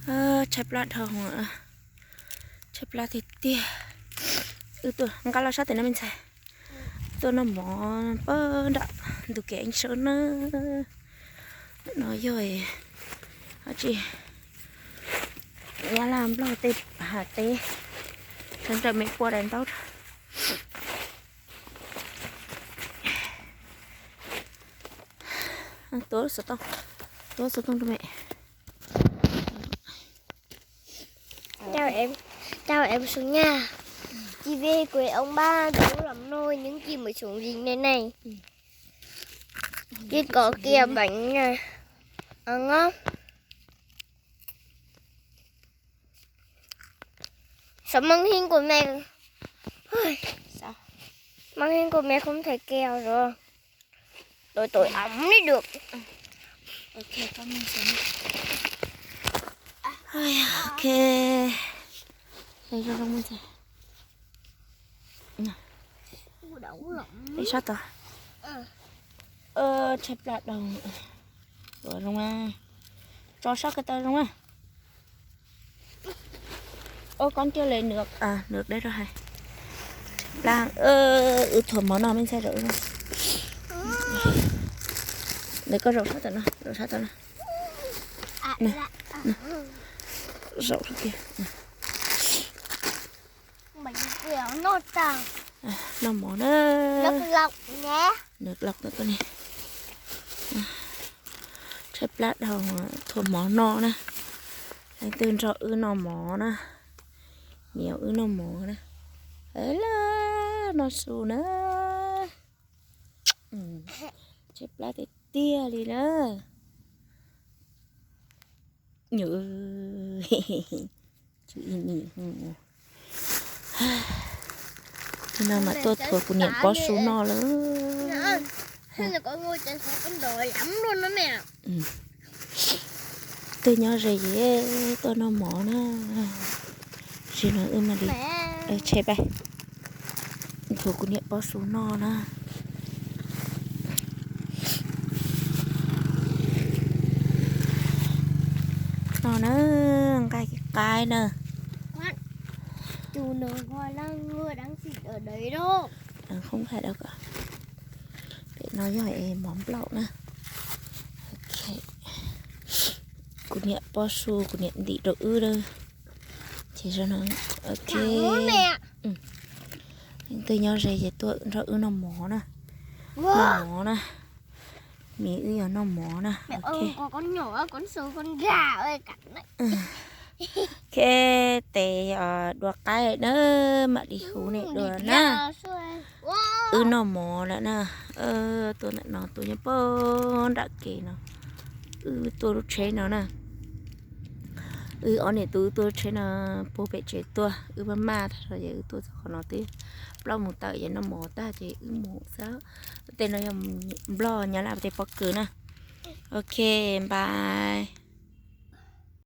Tshaib plab dhau, tshaib plab tiag tiag. Wb tuaj nqa los sab tim no me ntxhais. Tuaj noj mov pab nram ntug kev eeb sawb na. No yog tsi Nyab Laj Nplog tej hav teb, sawv nrawm me pua daim ntaub. Tuav xov tooj, tuav xov tooj rau me. Chào em, chào em Xuân Nga. Chị về quê ông bà từ lắm rồi nhưng chị mới xuống rừng này này. Chị có kia bánh này. Ăn ngon. Sao màn hình của mẹ? Ôi, sao? Màn hình của mẹ không thể kéo rồi. Tôi tôi ấm đi được. Ok, con mình sẽ Ôi, ok. Đây cho con mình sẽ. Nè. Ui, đau lắm. Đây, sab tod. Ơ, tshaib plab dhau. Ua zoo a. Tso sab ko taw zoo a. Ơ, con chưa lấy nước à, nước đây rồi hả? Tshaib plab, ơ, wb thuav mov no me ntxhais zaum. Để con zaum sab tod no, zaum sab tod no. Nè, nè. Zaum sab tiag. Noj mov na. Nws loj na koj ne. Tshaib plab dhau, thuav mov no na. Leej twg nrog wb noj mov na. Niam wb noj mov na. Laj noj su na. Tshaib plab tiag tiag li na. Nim no mas tuaj thuav kuv niam pob su noj lawm. Twb nyob ze es tuaj noj mov na. Tsis no wb mam li tshaib plab. Thuav kuv niam pob su noj na. No na, nqaij qaib na. Không phải đâu. Pem no yog es mov nplaum na. Ok. Kuv niam pob su, kuv niam ntim rau wb lawm. Ces no, ok. Leej twg nyob ze ces tuaj nrog wb noj mov na. Noj mov na. Nim wb yog noj mov na. Ok. Ok, tes dua qaib na, mam li hu nej dua na. Wb noj mov lawm na. Tuaj ntawm no tuaj nyob puag nram kev no. Wb tuaj lub tsheb no na. Wb ob niam tub tuaj lub tsheb no puag pem tsev tuaj, wb maj maj tag zog ces wb tuaj txog qhov no twb plaub moos tawm ces noj mov tag ces wb mus xwb. Tej no yog Nplog Nyab Laj tej pob kws na. Ok, bye.